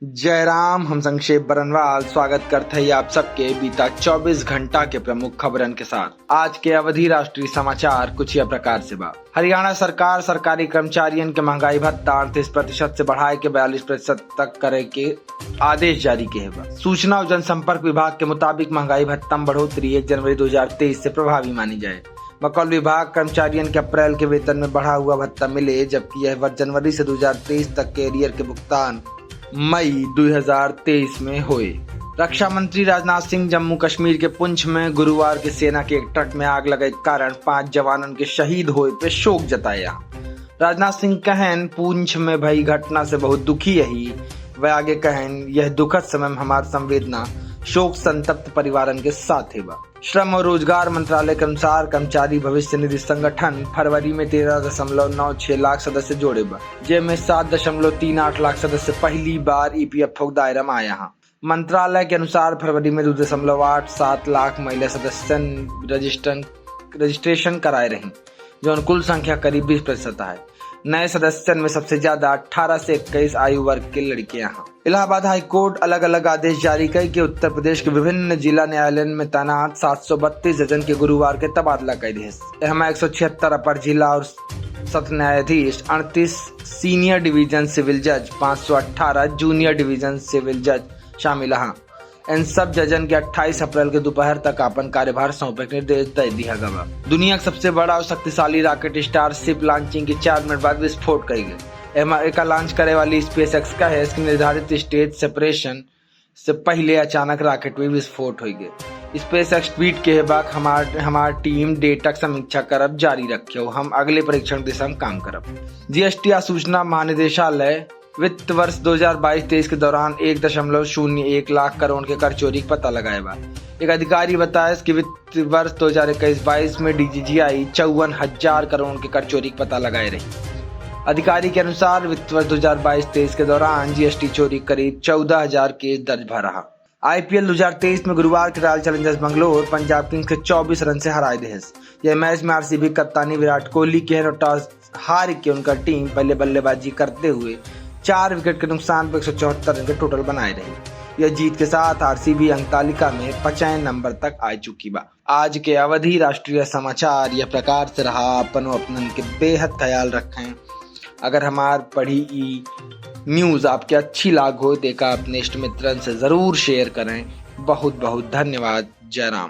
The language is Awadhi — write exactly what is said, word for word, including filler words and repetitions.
जय राम, हम संक्षेप बरनवाल स्वागत करत हई आप सबके बीता चउबीस घंटा के प्रमुख खबरन के साथ। आज के अवधी राष्ट्रीय समाचार कुछ यह प्रकार से बा। हरियाणा सरकार सरकारी कर्मचारियन के महंगाई भत्ता अड़तीस प्रतिशत से बढ़ाए के बयालीस प्रतिशत तक करे के आदेश जारी किहे बा। सूचना और जनसंपर्क विभाग के मुताबिक महंगाई भत्ता में बढ़ोतरी एक जनवरी दो हज़ार तेईस से प्रभावी मानी जाए। बकौल विभाग, कर्मचारियन के अप्रैल के वेतन में बढ़ा हुआ भत्ता मिले, जबकि यह वर्ष जनवरी से दो हज़ार तेईस तक के एरियर के भुगतान मई दो हज़ार तेईस में होए। रक्षा मंत्री राजनाथ सिंह जम्मू कश्मीर के पुंछ में गुरुवार के सेना के एक ट्रक में आग लगे के कारण पांच जवानन के शहीद होए पे शोक जताया। राजनाथ सिंह कहन, पुंछ में भई घटना से बहुत दुखी यही। वह आगे कहन, यह दुखद समय में हमार संवेदना शोक संतप्त परिवारन के साथ है बा। श्रम और रोजगार मंत्रालय के अनुसार कर्मचारी भविष्य निधि संगठन फरवरी में तेरह दशमलव नौ छह लाख सदस्य जोड़े बा, जेमे सात दशमलव तीन आठ लाख सदस्य पहली बार ईपीएफओ के दायरा में आया हा। मंत्रालय के अनुसार फरवरी में दो दशमलव आठ सात लाख महिला सदस्यन रजिस्ट्रन, रजिस्ट्रेशन कराए रही, जौन कुल संख्या करीब बीस प्रतिशत है। नए सदस्यन में सबसे ज्यादा अठारह से इक्कीस आयु वर्ग के लड़के हैं। इलाहाबाद हाई कोर्ट अलग-अलग आदेश जारी कई के उत्तर प्रदेश के विभिन्न जिला न्यायालयन में तैनात सात सौ बत्तीस जजन के गुरुवार के तबादला कई दिहस। एहमा एक सौ छिहत्तर अपर जिला और सत्र न्यायाधीश, अड़तीस सीनियर डिवीजन सिविल जज, पाँच सौ अठारह जूनियर डिवीजन सिविल जज शामिल हैं। इन सब जजन के अट्ठाईस अप्रैल के दोपहर तक आपन कार्यभार सौंपे के निर्देश दे दिया गवा। दुनिया के सबसे बड़ा और शक्तिशाली रॉकेट स्टारशिप लॉन्चिंग के चार मिनट बाद विस्फोट कई गए। एमा एका लॉन्च करे वाली स्पेसएक्स कहे कि निर्धारित स्टेज सेपरेशन से पहले अचानक रॉकेट में विस्फोट हो गए। स्पेसएक्स ट्वीट के बा कि हमार, हमार टीम डेटा के समीक्षा करब जारी रखे हो, हम अगले परीक्षण दिशा में काम करब। जीएसटी आ सूचना महानिदेशालय वित्त वर्ष दो हज़ार बाईस तेईस के दौरान एक दशमलव शून्य एक लाख करोड़ के कर चोरी के पता लगाए बा। एक अधिकारी बताए कि वित्त वर्ष दो हज़ार इक्कीस बाईस में डीजीजीआई चौवन हजार करोड़ के कर चोरी के पता लगाए रही। अधिकारी के अनुसार वित्त वर्ष दो हज़ार बाईस तेईस के दौरान जीएसटी चोरी करीब चौदह हजार केस दर्ज भा रहा। आईपीएल दो हज़ार तेईस में गुरुवार के रॉयल चैलेंजर्स बंगलोर पंजाब किंग्स के चउबीस रन से हराए देहस। यह मैच में आरसीबी कप्तानी विराट कोहली के हैं और टॉस हार के उनका टीम पहले बल्लेबाजी करते हुए चार विकेट के नुकसान पर एक सौ चौहत्तर रन के टोटल बनाए रही। यह जीत के साथ आरसीबी अंक तालिका में पचाए नंबर तक आ चुकी बा। आज के अवधी राष्ट्रीय समाचार यह प्रकार से रहा। अपन व अपनन के बेहद ख्याल रखें। अगर हमार पढ़ी ई न्यूज़ आपके अच्छी लाग हो, तो एका अपने इष्ट मित्रन से ज़रूर शेयर करें। बहुत बहुत धन्यवाद। जय राम।